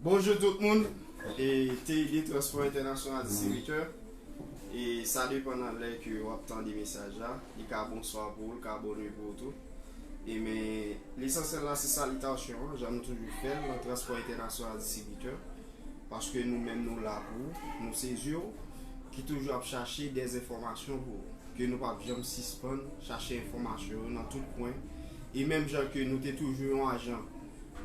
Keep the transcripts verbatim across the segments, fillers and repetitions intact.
Bonjou tout moun. E T I D, Transpò Entènasyonal Distribitè. E sa depann nan lè ke w ap tande mesaj la. Li ka bonswa pou ou, li ka bonnwi pou ou tou. E men, lesansyèl la se salitasyon an, jan nou toujou fè l nan Transpò Entènasyonal Distribitè. Paske nou menm nou la pou ou, nou se zye w ki toujou ap chache dè enfòmasyon pou ou, ke nou p ap janm sispann chache enfòmasyon yo nan tout kwen. E menm jan ke nou te toujou yon ajan,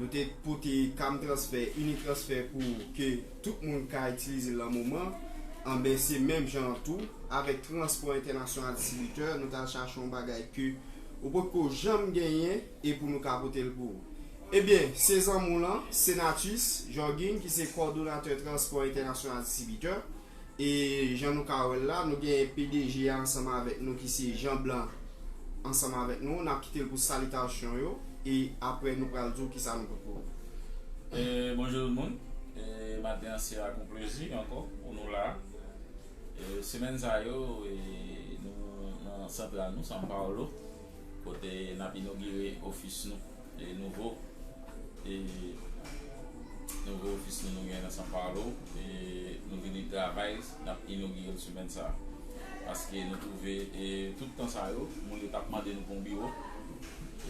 nou te pote Cam Transfer, Unitransfer pou ke tout moun ka itilize l nan moman, anben se menm jan an tou, avèk Transpò Entènasyonal Distribitè, nou t al chache yon bagay ke ou potko janm genyen e pou nou ka pote l pou ou. Ebyen, se zanmi w lan, Senatus Jorgin, ki se kòdonatè Transpò Entènasyonal Distribitè. E jan nou ka wè l la, nou gen P D G a ansanm avèk nou ki se Jean Blanc ansanm avèk nou. N ap kite l pou salitasyon yo e apre nou pral di w kisa nou pote pou ou. E, bonjou tout moun. E, maten an se ak yon plezi ankò pou nou la. E, semèn sa yo, e, nou nan santral nou, São Paulo, kote n ap inogire ofis nou e nouvo e nouvo ofis nou nou gen nan São Paulo. E nou vini travay, n ap inogire l semèn sa a. Paske nou twouve e tout tan sa yo, moun yo t ap mande nou pou yon biwo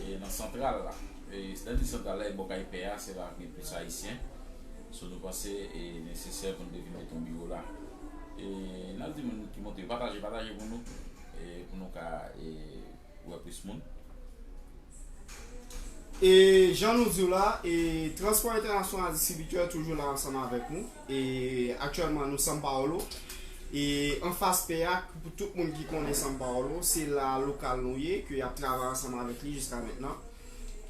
e nan santral la. E lè n di santral la, e bò kay pè a, se la k gen plis ayisyen. So nou panse e nesesè pou n te vin mete yon biwo la. E n ap di moun ki monte yo pataje, pataje pou nou, e pou nou ka e wè plis moun. E jan nou di w la, e Transpò Entènasyonal Distribitè toujou la ansanm avèk nou. E aktyèlman nou São Paulo. E anfas pè a, pou tout moun ki konnen São Paulo, se la lokal nou ye, ke y ap travay ansanm avèk li jiska mentnan.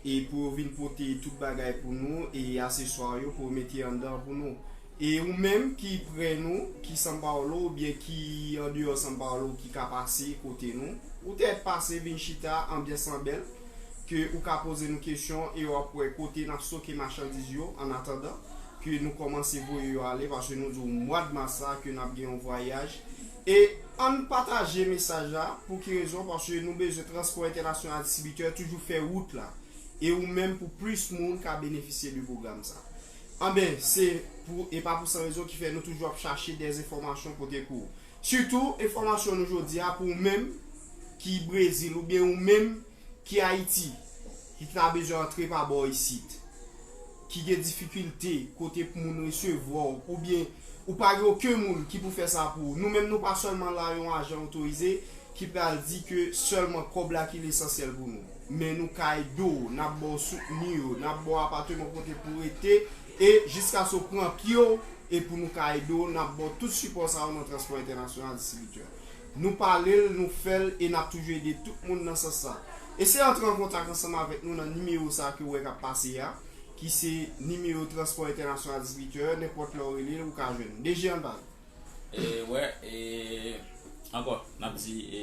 E pou yo vin pote tout bagay pou nou, e aseswa yo pou yo mete anndan pou nou. E ou menm ki prè nou, ki São Paulo oubyen ki andeyò São Paulo ki ka pase kote nou, ou te pase vin chita, anbyans lan bèl, ke ou ka poze nou kesyon e w ap wè kote n ap stoke machandiz yo annatandan ke nou kòmanse voye yo ale, paske nou di w mwa d mas la ke n ap gen yon vwayaj. E ann pataje mesaj la, pou ki rezon? Paske nou bezwen Transpò Entènasyonal Distribitè toujou fè wout la. E ou menm pou plis moun ka benefisye de pwogram sa. Anben, se pou, e pa pou san rezon ki fè nou toujou ap chache dè enfòmasyon pote pou ou. Sitou, enfòmasyon nou jodi a pou ou menm ki Brezil oubyen ou menm ki Ayiti, ki ta bezwen antre pa bò isit, ki gen difikilte kote pou moun resevwa w, oubyen ou pa gen okenn moun ki pou fè sa pou ou. Nou menm nou pa sèlman la yon ajan otorize, ki pral di ke sèlman kòb la ki lesansyèl pou nou. Men nou ka ede w, n ap ba w soutni w, n ap ba w apatman kote pou w rete, e jiskaske w pran pye w, e pou nou ka ede w, n ap ba w tout sipò sa yo nan Transpò Entènasyonal Distribitè. Nou pale l, nou fè l, e n ap toujou ede tout moun nan sans sa. Eseye antre an kontak ansanm avèk nou nan nimewo sa ke w wè k ap pase a, ki se nimewo Transpò Entènasyonal Distribitè, nenpòt lè w rele l, ou ka jwenn nou. D G, ann pale. E wè, e ankò, n ap di, e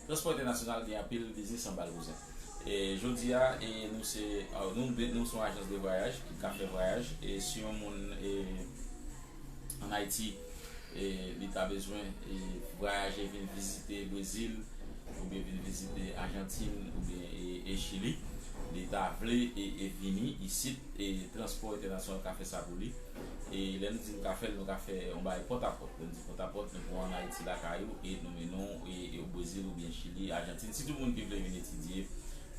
Transpò Entènasyonal gen anpil biznis anba l, kouzen. E jodi a, e nou se, a, nou, nou se yon ajans de vwayaj ki ka fè vwayaj. E si yon moun e ann Ayiti, e li ta bezwen e vwayaje vin vizite Brezil, oubyen vin vizite Ajantin, oubyen e, e Chili, li ta vle e, e vini isit, e Transpò Entènasyonal ka fè sa pou li. E lè nou di nou ka fè l, nou ka fè yon bagay pòtapòt. Lè nou di pòtapòt, nou pran w ann Ayiti lakay ou e nou mennen w e, e Brezil oubyen Chili, Ajantin. Sitou moun ki vle vin etidye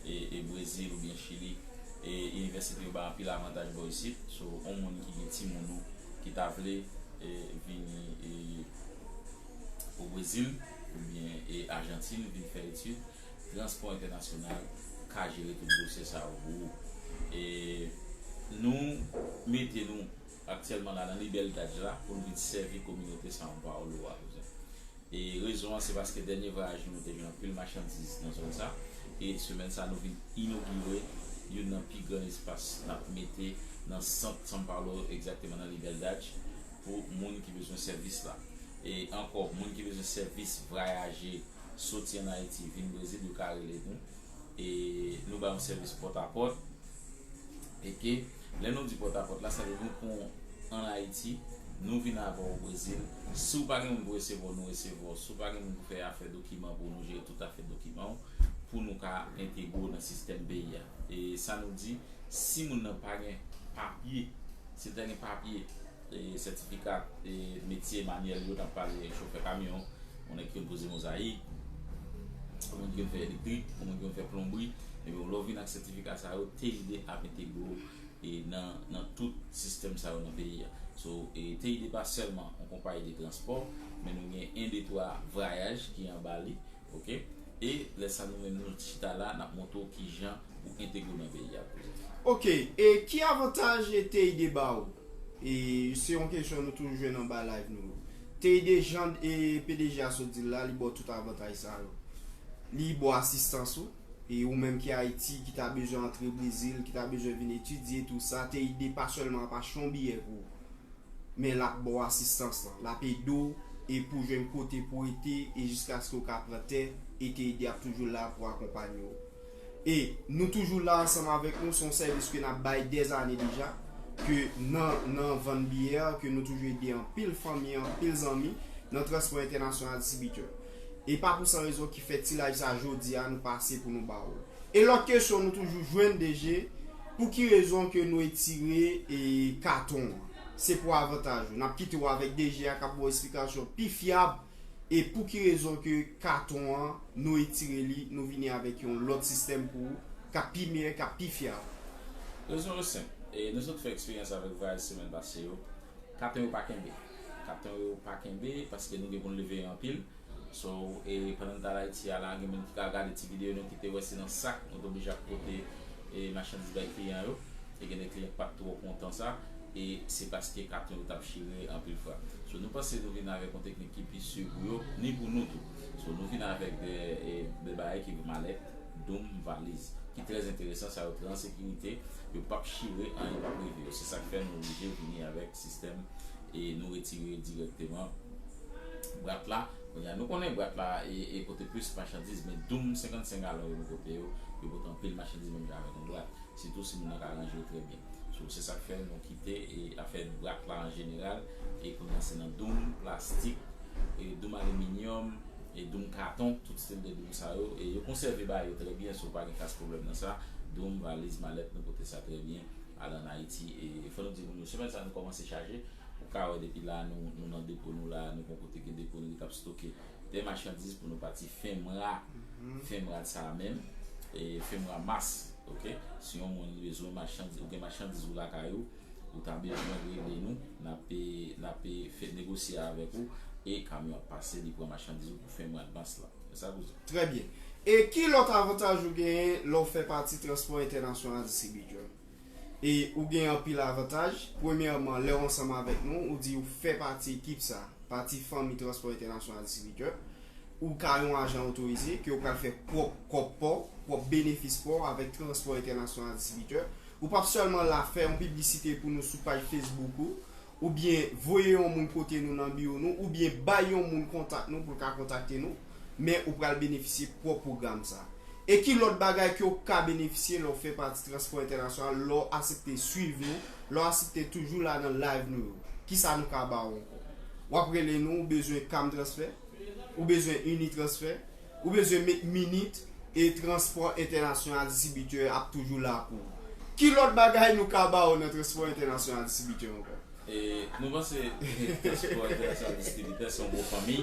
e, e Brezil oubyen Chili, e inivèsite yo bay anpil avantaj bò isit. So, yon moun ki gen timoun ou ki ta vle e vini e o Brezil oubyen e Ajantin vin fè etid, Transpò Entènasyonal ka jere tout dosye sa yo pou ou. E nou mete nou aktyèlman la nan Liberdade la pou nou vin sèvi kominote São Paulo a, kouzen. E rezon an se paske dènye vwayaj nou, nou te jwenn anpil machandiz nan zòn sa. E semèn sa nou vin inogire youn nan pi gran espas n ap mete nan sant São Paulo, egzakteman nan Liberdade, pou moun ki bezwen sèvis la. E ankò, moun ki bezwen sèvis vwayaje soti ann Ayiti vin Brezil, yo ka rele nou. E nou bay yon sèvis pòtapòt. E ke lè nou di pòtapòt la, sa vle di nou pran w ann Ayiti, nou vin avè w o Brezil. Si w pa gen moun pou resevwa w, nou resevwa w. Si w pa gen moun pou fè afè dokiman pou w, nou jere tout afè dokiman w pou nou ka entegre w nan sistèm peyi a. E sa nou di, si moun nan pa gen papye Si w ta gen papye, e, sètifika, e, metye manyèl yo, n ap pale chofè kamyon, yon nèg ki konn poze mozayik, yon moun ki konn fè elektrik, yon moun ki konn fè plonbri, ebyen, lè w vin ak sètifika sa yo, T I D ap entegre w, e, nan, nan tout sistèm sa yo nan peyi a. So, e, T I D pa sèlman yon konpayi de transpò, men nou gen en, de, twa vwayaj ki anba li, oke? E lè sa nou menm nou chita la, n ap montre w kijan pou entegre w nan peyi a, kouzen. Oke, e ki avantaj T I D ba w? E se yon kesyon nou toujou jwenn anba live nou yo. T I D, jan e P D G a sot di l la, li ba w tout avantaj sa yo. Li ba w asistans ou, e ou menm ki Ayiti, ki ta bezwen antre Brezil, ki ta bezwen vin etidye, tou sa, T I D pa sèlman ap achte yon biyè pou ou, men l ap ba w asistans lan, l ap ede w, e pou jwenn kote pou rete, e jiskaske w ka pran tè, e T I D ap toujou la pou akonpanye w. E nou toujou la ansanm avèk nou, se yon sèvis ke n ap bay dèzane deja, ke nan, nan vann biyè, ke nou toujou ede anpil fanmi, anpil zanmi, nan transpò entènasyonal distribitè. E pa pou san rezon ki fè ti live sa jodi a, nou pase pou nou ba w l. E lòt kesyon nou toujou jwenn, D G, pou ki rezon ke nou etire, e, katon an? Se pou avantaj ou. N ap kite w avèk D G a k ap ba w esplikasyon pi fyab, e pou ki rezon ke katon an, nou etire li, nou vini avèk yon lòt sistèm pou ou, k ap pi meyè, k ap pi fyab. Rezon yo senp. E nou sot fè eksperyans avèk vwayaj semèn pase yo. Katon yo pa kenbe. Katon yo pa kenbe paske nou gen pou n leve yo anpil. So, e pandan n t al Ayiti a la, gen moun ki ka gade ti videyo nou ki te wè se nan sak nou te oblije ap pote, e, machandiz bay kliyan yo. E gen de kliyan ki pa t twò kontan sa, e se paske katon yo t ap chire anpil fwa. So, nou panse nou vin avèk yon teknik ki pi si pou yo, ni pou nou tou. So, nou vin avèk de, e, de bagay ki malèt, doum, valiz, ki trè enteresan, sa yo trè an sekirite, yo p ap chire, anyen p ap rive yo. Se sa k fè nou oblije vini avèk sistèm, e nou retire dirèkteman bwat la. Kounye a, nou konnen bwat la, e, e pote plis machandiz, men doum senkannsenk galon yo nou pote yo, yo pote anpil machandiz menm jan avèk yon bwat. Sitou si moun nan ka ranje yo trè byen. So, se sa k fè nou kite, e, afè bwat la an jeneral, e kounye a se nan doum plastik, e doum aliminyòm, e doum katon, tout stil de doum sa yo, e yo konsève bagay yo trè byen, so pa gen kas pwoblèm nan sa. Doum, valiz, malèt, nou pote sa trè byen al ann Ayiti. E fò nou di moun yo, semèn sa nou kòmanse chaje. Ou ka wè depi la, nou, nou nan depo nou la, nou gon kote gen depo nou ki t ap stoke de machandiz pou nou pati fen mwa, fen mwa sa a menm. E fen mwa mas, oke? Si yon moun bezwen machandiz, ou gen machandiz ou lakay ou, ou ta bezwen rele nou, n ap, n ap fè negosye avèk ou, e kamyon ap pase, li pran machandiz ou pou fen mwa mas la. E sa pou di. Trè byen. E ki lòt avantaj ou genyen lè w fè pati Transpò Entènasyonal Distribitè? E ou gen anpil avantaj. Premyèman, lè w ansanm avèk nou, ou di ou fè pati ekip sa, pati fanmi Transpò Entènasyonal Distribitè. Ou ka yon ajan otorize, ke w pral fè pwòp kòb pa w, pwòp benefis pa w avèk Transpò Entènasyonal Distribitè. Ou p ap sèlman la fè yon piblisite pou nou sou paj Facebook ou, oubyen voye yon moun kote nou nan biwo nou, oubyen bay yon moun kontak nou pou l ka kontakte nou, men ou pral benefisye pwòp pwogram sa. E ki lòt bagay ke w ka benefisye lè w fè pati Transpò Entènasyonal, lè w aksepte swiv nou, lè w aksepte toujou la nan live nou yo? Kisa nou ka ba w ankò? W ap rele nou, ou bezwen Cam Transfer, ou bezwen Unitransfer, ou bezwen Make Minit, e Transpò Entènasyonal Distribitè ap toujou la pou ou. Ki lòt bagay nou ka ba w nan Transpò Entènasyonal Distribitè ankò? E nou panse Transpò Entènasyonal Distribitè se yon gwo fanmi.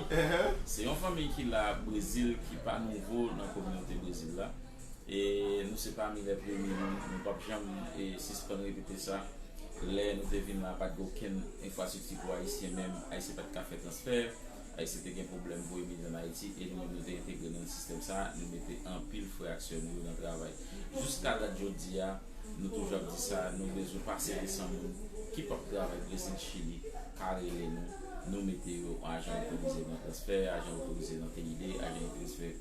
Se yon fanmi ki la Brezil, ki pa nouvo nan kominote Brezil la. E nou se pami lè premye moun, nou p ap janm, e, sispann repete sa. Lè nou te vin la, pa t gen okenn enfrastrikti pou Ayisyen menm. Ayisyen pa t ka fè transfè. Ayisyen te gen pwoblèm voye mili ann Ayiti, e nou menm nou te entegre nan sistèm sa a, nou mete anpil frè ak sè nou yo nan travay. Jiska dat jodi a, nou toujou ap di sa, nou bezwen pase de san moun ki p ap travay Brezil, Chili, ka rele nou, nou mete yo ajan otorize nan transfè, ajan otorize nan T I D, ajan otorize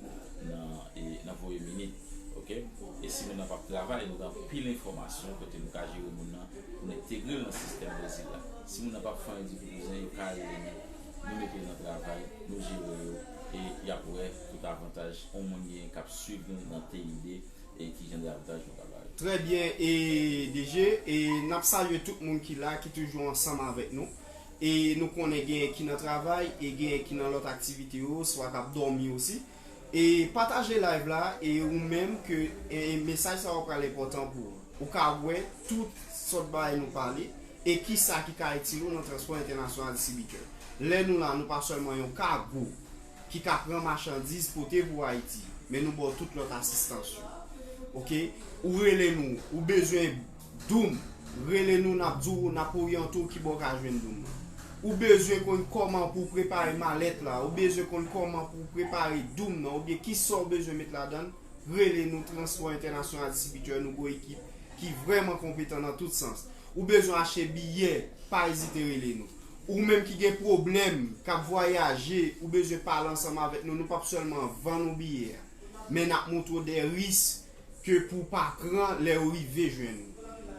nan, e, nan voye mini, oke? E si moun nan p ap travay, nou gen anpil enfòmasyon kote nou ka jere moun nan pou n entegre l nan sistèm Brezil la. Si moun nan p ap fè anyen ditou, kouzen, yo ka rele nou, nou mete yo nan travay, nou jere yo, e y ap wè tout avantaj yon moun gen k ap swiv nou nan T I D, e ki jan de avantaj nou ka ba yo. Trè byen, e D G, e n ap salye tout moun ki la, ki toujou ansanm avèk nou. E nou konnen genyen ki nan travay, e genyen ki nan lòt aktivite yo, swa k ap dòmi osi. E pataje live la, e ou menm ke, e, mesaj sa yo pral enpòtan pou ou. Ou ka wè tout sòt bagay nou pale, E kisa ki ka itil ou nan transpò entènasyonal distribitè? Lè nou la, nou pa sèlman yon kago ki ka pran machandiz pote pou Ayiti, men nou ba w tout lòt asistans yo. Oke? Ou rele nou, ou bezwen doum, rele nou, n ap di w, n ap oryante w kibò w ka jwenn doum nan. Ou bezwen konn kòman pou w prepare malèt la, ou bezwen konn kòman pou w prepare doum nan, oubyen kisa w bezwen met ladan l, rele nou, Transpò Entènasyonal Distribitè, nou gen yon ekip ki vrèman konpetan nan tout sans. Ou bezwen achte biyè, pa ezite rele nou. Ou menm ki gen pwoblèm, k ap vwayaje, ou bezwen pale ansanm avèk nou, nou p ap sèlman vann ou biyè a, men n ap montre w de risk ke pou w pa pran lè w rive jwenn nou.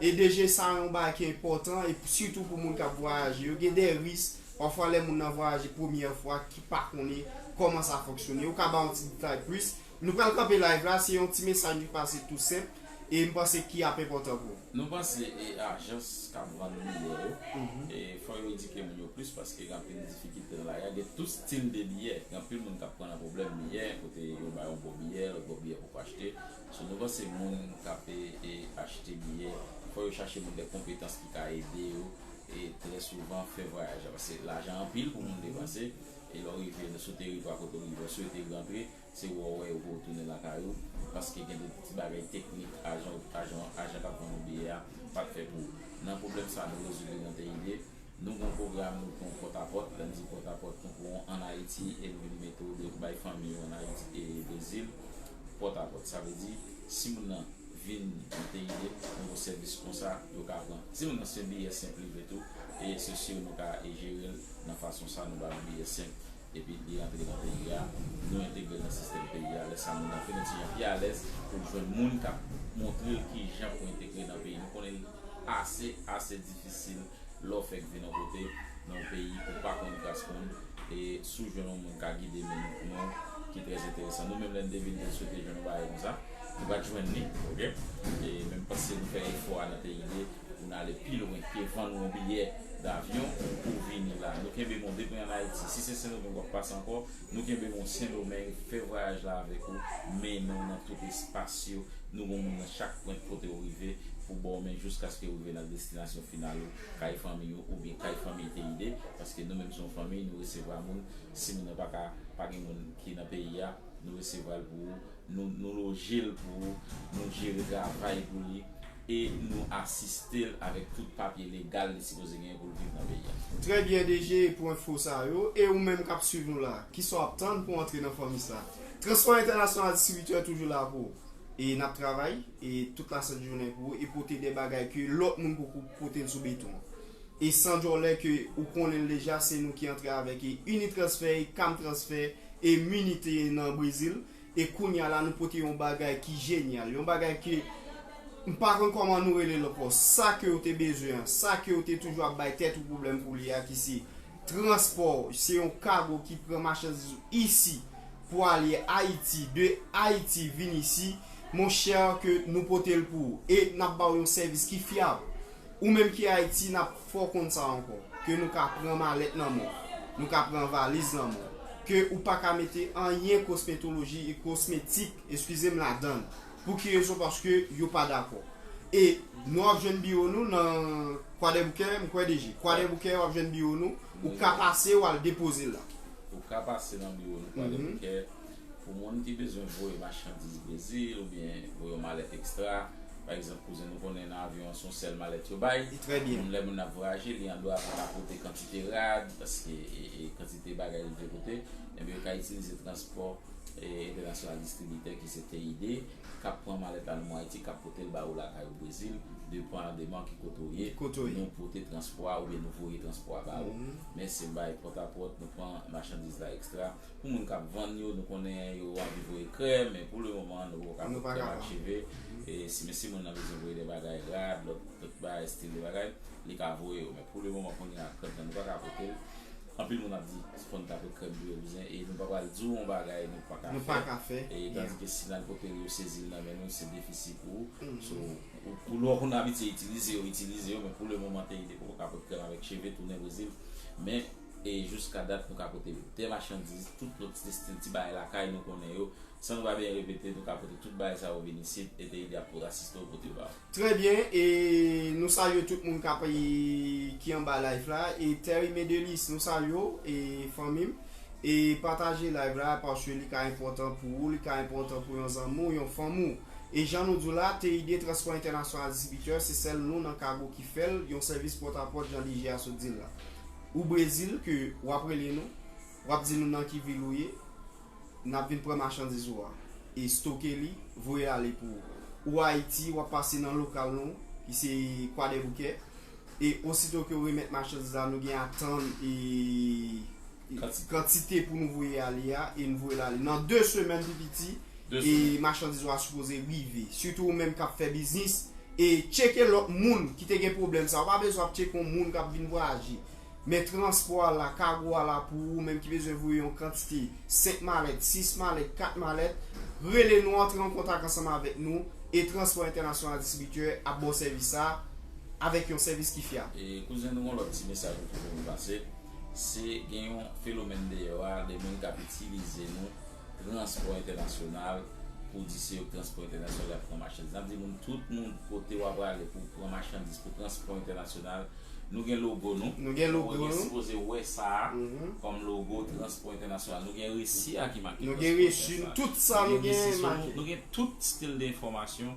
E D G, sa yon bagay ki enpòtan, e sitou pou moun k ap vwayaje. Yo gen de risk, pafwa lè moun nan vwayaje premyè fwa, ki pa konnen kòman sa fonksyone. Ou ka ba yon ti detay plis? Nou pral kanpe live la, se yon ti mesaj nou pase tou senp, e m panse ki ap enpòtan pou ou. Nou panse e ajans k ap vann biyè yo, e fò yo edike moun yo plis paske gen anpil difikilte nan lari a. Gen tout stil de biyè. Gen anpil moun k ap pran nan pwoblèm biyè, kote yo ba yo yon bò biyè, lòt bò biyè poko achte. So, nou panse moun k ap e, e achte biyè, fò yo chache moun de konpetans ki ka ede yo e trè souvan fè vwayaj la. Paske lajan anpil pou moun depanse, e lè w rive sou teritwa kote w rive, w swete rantre, se wè w wè yo pou w tounen lakay ou, paske gen de ti bagay teknik, ajan, ajan, ajan k ap vann ou biyè a pa t fè pou ou. Nan pwoblèm sa, nou rezoud li nan T I D. Nou gen yon pwogram, nou pran pòtapòt, lè n di pòtapòt, nou pran w ann Ayiti e nou vin mete w de, bay fanmi w ann Ayiti e Brezil, pòtapòt. Sa vle di, si moun nan vin nan T I D, nou gen sèvis konsa, yo ka pran. Si moun nan se biyè senp li vle tou, e se si nou ka e jere l nan fason sa, nou ba l yon biyè senp, epi li rantre nan peyi a, nou entegre l nan sistèm peyi a. Lè sa, moun nan vin yon ti jan pi alèz pou l jwenn moun k ap montre l ki jan pou entegre nan peyi. Nou konnen l ase, ase difisil lè w fèk vin yon kote, nan yon peyi, ou pa konn kras moun, e si w jwenn yon moun ka gide men nou, ki trè enteresan. Nou menm, lè n te vin, te swete jwenn yon bagay konsa, nou pa t jwenn li, oke? E menm panse nou fè efò a nan T I D, pou n ale pi lwen ke vann ou yon biyè davyon pou w vini la. Nou kenbe men w depi ann Ayiti. Si se Sendomeng w ap pase ankò, nou kenbe men w Sendomeng, fè vwayaj la avèk ou, mennen w nan tout espas yo. Nou gen moun nan chak pwent kote w rive pou ba w men jiskaske w rive nan destinasyon final ou, kay fanmi w oubyen kay fanmi T I D, paske nou menm se yon fanmi, nou resevwa moun. Si moun nan pa ka, pa gen moun ki nan peyi a, nou resevwa l pou ou, nou, nou loje l pou ou, nou jere travay pou li, e nou asiste l avèk tout papye legal li sipoze genyen pou l viv nan peyi a. Trè byen, D G, pou enfo sa yo. E ou menm k ap swiv nou la, kisa w ap tann pou w antre nan fanmi sa? Transpò Entènasyonal Distribitè toujou la pou ou. E n ap travay, e tout lasent jounen pou ou, e pote de bagay ke lòt moun poko pote l sou beton an. E san djòlè ke ou konnen l deja, se nou ki antre avèk e Unitransfer, e Cam Transfer, e Munite nan Brezil. E kounye a la, nou pote yon bagay ki jenyal, yon bagay ke m pa konn kòman nou rele l ankò. Sa ke w te bezwen an, sa ke w te toujou ap bay tèt ou pwoblèm pou li a, ki se transpò, se yon kago ki pran machandiz ou isi pou ale Ayiti, de Ayiti vin isi, monchè, ke nou pote l pou ou. E n ap ba w yon sèvis ki fyab. Ou menm ki Ayiti, n ap fè w konn sa ankò, ke nou ka pran malèt nan men w, nou ka pran valiz nan men w, ke ou pa ka mete anyen kosmetoloji e kosmetik, eskize m, ladan l. Pou ki rezon? Paske yo pa dakò. E nou ap jwenn biwo nou nan Kwadèboukè, m kwè, D G. Kwadèboukè, w ap jwenn biwo nou, ou ka pase, w al depoze l la. Ou ka pase nan biwo nou Kwadèboukè. Pou moun ki bezwen voye machandiz Brezil oubyen voye yon malèt ekstra, pa egzanp, kouzen, nou konnen nan avyon an se yon sèl malèt yo bay. Trè byen. Moun, lè moun ap vwayaje, li an dwa pa ka pote kantite rad, paske e, e, kantite bagay li vle pote, ebyen, yo ka itilize transpò e, entènasyonal distribitè ki se T I D, k ap pran malèt la nan Ayiti, k ap pote l ba ou lakay ou Brezil, depandeman ki kote w ye, kote w ye, nou pote transpò a oubyen nou voye transpò a ba ou. Men se bay pòtapòt, nou pran machandiz la ekstra. Pou moun k ap vann yo, nou konnen yo anvi voye krèm, men pou le moman, nou poko ka pote krèm ak cheve. E si, men si moun nan bezwen voye de bagay, rad, lòt, lòt bagay, estil de bagay, li ka voye yo. Men pou le moman, kounye a, krèm nan, nou pa ka pote l. Anpil moun ap di, fò n tape krèm pou yo, kouzen, e nou pa pral di w yon bagay nou pa ka fè. Nou pa ka fè. E tandike si n al pote l, yo sezi l nan men nou, se defisi pou ou. So, ou, ou, lè w konn abitye itilize yo, itilize yo, men pou le moman, T I D poko ka pot krèm avèk cheve tounen Brezil. Men, E jiska dat, nou ka pote de machandiz, tout lòt ti stil ti bagay lakay nou konnen yo. San nou pa byen repete, nou ka pote tout bagay sa yo vin isit, e Teyide ap asiste w pote yo ba w. Trè byen, e nou salye tout moun k ap, e, ki anba live la, e Terry Medelis, nou salye w, e fanmi m. E pataje live la, paske li ka enpòtan pou ou, li ka enpòtan pou yon zanmi w, yon fanmi w. E jan nou di w la, Teyide Transpò Entènasyonal Distribitè, se sèl nou nan Kago ki fè l, yon sèvis pòtapòt, jan D J a sot di l la. Ou Brezil, ke w ap rele nou, w ap di nou nan ki vil ou ye, n ap vin pran machandiz ou a, e stoke li, voye l ale pou ou. Ou Ayiti, w ap pase nan lokal nou, ki se Kwadèboukè, e osito ke w remèt machandiz la, nou gen atann, e, e kantite pou nou voye ale a, e nou voye l ale. Nan de semèn pi piti, e machandiz ou a sipoze rive. Sitou ou menm k ap fè biznis, e tcheke lòt moun ki te gen pwoblèm sa. Ou pa bezwen ap tcheke yon moun k ap vin vwayaje. Men transpò a la, kago a la pou ou menm ki bezwen voye yon kantite senk malèt, sis malèt, kat malèt, rele nou, antre an kontak ansanm avèk nou, e Transpò Entènasyonal Distribitè ap ba w sèvis sa avèk yon sèvis ki fyab. E kouzen, nou gen yon lòt ti mesaj nou tou pou nou pase. Se gen yon fenomèn deyò a, de moun k ap itilize nou, Transpò Entènasyonal, pou di se yo k Transpò Entènasyonal y ap pran machandiz. N ap di moun, tout moun kote w ap prale pou pran machandiz pou Transpò Entènasyonal, nou gen logo nou. Nou gen logo nou. Ou gen sipoze wè sa a kòm logo Transpò Entènasyonal. Nou gen resi a ki make Transpò Entènasyonal. Nou gen resi, tout sa nou gen make. Nou gen tout stil de enfòmasyon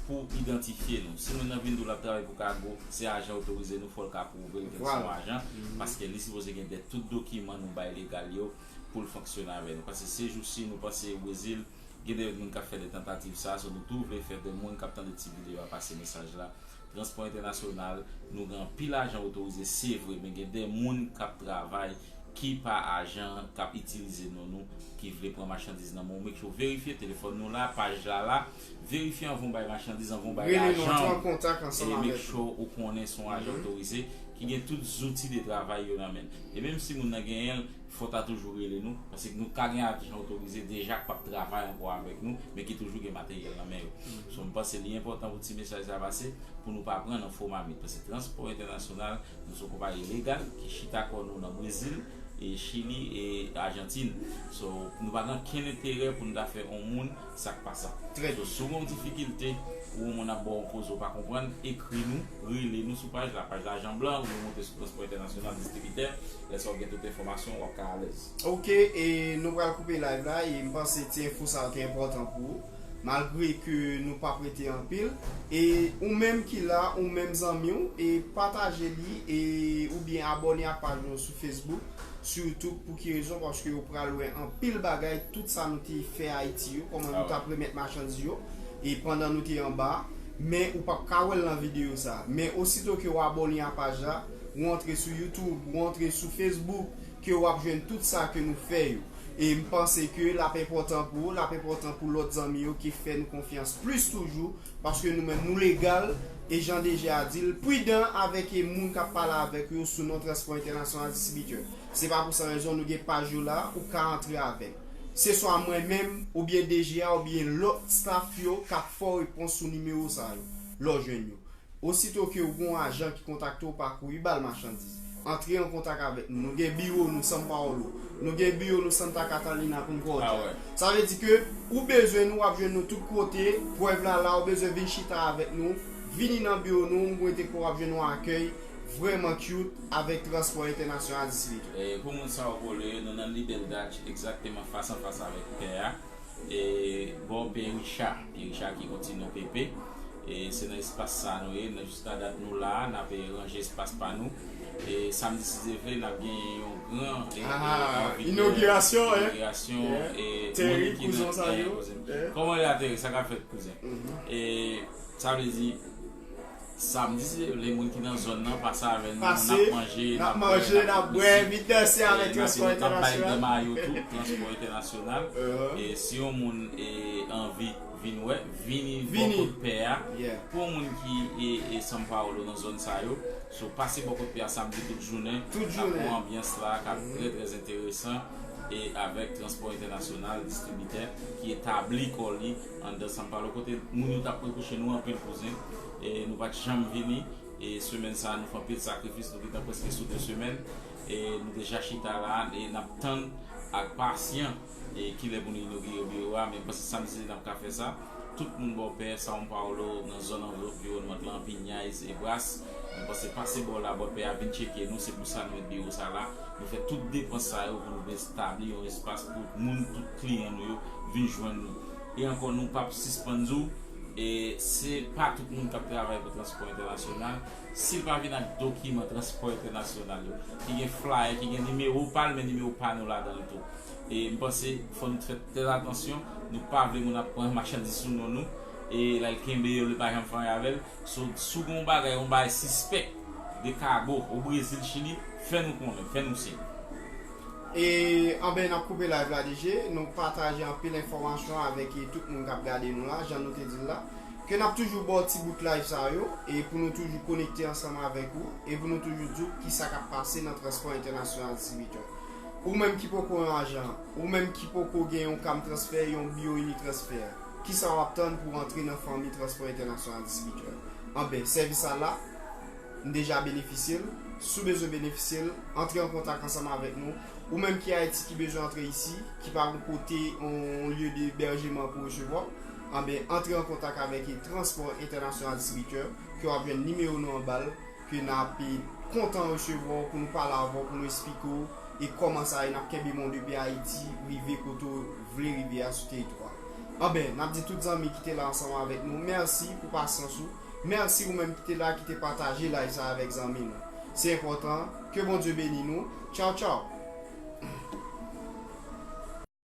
pou idantifye nou. Si moun nan vin di w l ap travay pou Kago, se ajan otorize nou, fò l ka pwouve l ke l se yon ajan, paske li sipoze gen de tout dokiman nou bay legal yo pou l fonksyone avè nou. Paske se jou si nou panse Brezil, gen de moun k ap fè de tantativ sa, so nou tou vle fè de moun k ap tande ti videyo a pase mesaj la. Transpò entènasyonal, nou gen anpil ajan otorize, se vre, men gen de moun k ap travay ki pa ajan k ap itilize non nou, ki vle pran machandiz nan men w. Make sure w verifye telefòn nou la, paj la la, verifye anvan w bay machandiz, anvan w bay lajan w, e make sure ou konnen se yon ajan otorize ki gen tout zouti de travay yo nan men l. E menm si moun nan genyen l, fò w ta toujou rele nou, paske nou ka gen ajan otorize deja k p ap travay ankò avèk nou, men ki toujou gen materyèl nan men yo. So, m panse li enpòtan pou ti mesaj sa pase, pou nou pa pran nan fo mamit, paske Transpò Entènasyonal, nou se yon konpayi legal ki chita kò nou nan Brezil, e Chili, e Ajantin. So, nou pa gen okenn enterè pou nou ta fè yon moun sa k pa sa. So, si w gen yon difikilte, ou yon moun ap ba w yon koze w pa konprann, ekri nou, rele nou sou paj la, paj Lajan Blan, ou monte sou Transpò Entènasyonal Distribitè. Lè sa w gen tout enfòmasyon, w ap ka alèz. Ok, e nou pral koupe live la, e m panse ti enfo sa yo te enpòtan pou ou. Malgre ke nou p ap rete anpil, e ou menm ki la, ou menm zanmi w, e pataje li, e oubyen abòne ak paj nou sou Facebook, sou YouTube. Pou ki rezon? Paske ou pral wè anpil bagay, tout sa nou te fè Ayiti yo, kòman nou t ap remèt machandiz yo, e pandan nou te anba, men ou p ap ka wè l nan videyo sa. Men osito ke w abòne a paj la, ou antre sou YouTube, ou antre sou Facebook, ke w ap jwenn tout sa ke nou fè yo. E m panse ke l ap enpòtan pou ou, l ap enpòtan pou lòt zanmi yo ki fè nou konfyans plis toujou, paske nou menm nou legal, e jan D J a di l, pridan avèk e moun k ap pale avèk yo sou non Transpò Entènasyonal Distribitè. Se pa pou sa rezon nou gen paj yo la, ou ka antre avèk. Se swa mwen menm, oubyen D J a, oubyen lòt staff yo k ap fè w repons sou nimewo sa yo, lè w jwenn yo. Osito ke w gen yon ajan ki kontakte w, pa kouri ba l machandiz. Antre an kontak avèk nou. Nou gen biwo nou São Paulo. Nou gen biwo nou Santa Catarina, Concórdia. Sa vle di ke ou bezwen nou, w ap jwenn nou tout kote. Prèv la la, ou bezwen vin chita avèk nou. Vini nan biwo nou, m kwè ke w ap jwenn yon akèy vrèman cute avèk Transpò Entènasyonal Distribitè. E pou moun São Paulo yo, nou nan Liberdade, egzakteman fas an fas avèk pè a. E bò Pè Richa, Pè Richa ki kontinye P P. E se nan espas sa nou ye, nan jiska dat nou la, n ap ranje espas pa nou. E samdi, si Dye vle, n ap gen yon gran, e, e, envite, inogirasyon, e, moun ki nan, e, kouzen. Kòman l ateri? Sa k ap fèt, kouzen? E sa vle di, samdi, si Dye vle, moun ki nan zòn nan, pase avè nou, n ap manje, n ap bwè, n ap vin danse avèk Transpò Entènasyonal. N ap bay de mayo tou, Transpò Entènasyonal. E si yon moun, e, anvi vin wè, vini bò kot pè a. Pou yon moun ki, e, e São Paulo nan zòn sa yo, so pase bò kot pè a samdi tout jounen, n ap yon anbyans la k ap trè, trè enteresan, e avèk Transpò Entènasyonal, distribitè ki etabli kò li anndan São Paulo, kote moun yo t ap repwoche nou anpil, kouzen, e nou pa t janm vini. E semèn sa a, nou fè anpil sakrifis, nou gentan prèske sou de semèn. E nou deja chita la e n ap tann ak pasyan e kilè pou nou inogire biwo a, men m panse samdi se n ap ka fè sa. Tout moun Bòpè, São Paulo, nan zòn anviwònman lan, Pinhais e Brás, m panse pase bò la, Bòpè a vin tcheke nou, se pou sa nou met biwo sa la. Nou fè tout depans sa yo pou nou vin establi yon espas pou moun, tout kliyan nou yo vin jwenn nou. E ankò, nou p ap sispann di w, e se pa tout moun k ap travay pou transpò entènasyonal, si l pa vin ak dokiman transpò entènasyonal yo, ki gen flyer, ki gen nimewo pa l, men nimewo pa nou ladan l tou. E m panse fò nou fè trè atansyon, nou pa vle moun ap pran machandiz sou non nou, e l al kenbe yo, li pa janm fè anyen avè l. So, si w gen yon bagay, yon bagay sispèk de kago o Brezil, Chili, fè nou konnen, fè nou siy. E anben, n ap koupe live la deje. Nou pataje anpil enfòmasyon avèk e tout moun k ap gade nou la, jan nou te di l la. Ke n ap toujou ba w ti bout live sa yo, e pou nou toujou konekte ansanm avèk ou, e pou nou toujou di w kisa k ap pase nan transpò entènasyonal distribitè. Ou menm ki poko yon ajan, ou menm ki poko gen yon kam transfè, yon biwo Unitransfer, kisa w ap tann pou w antre nan fanmi transpò entènasyonal distribitè? Anben, sèvis sa la, m deja benefisye l. Si w bezwen benefisye l, antre an kontak ansanm avèk nou. Ou menm ki Ayiti ki bezwen antre isi, ki pa gen kote, yon lye de ebèjeman pou resevwa w, anben, antre an kontak avèk Transpò Entènasyonal Distribitè, ke w ap jwenn nimewo nou anba l, ke n ap kontan resevwa w pou nou pale avè w, pou nou esplike w e kòman sa ye, n ap kenbe men w depi Ayiti rive kote w vle rive a sou teritwa. Anben, n ap di tout zanmi ki te la ansanm avèk nou, mèsi pou pasyans ou. Mèsi ou menm ki te la, ki te pataje live sa avèk zanmi nou. Se enpòtan. Ke Bondye beni nou. Tchaw, tchaw.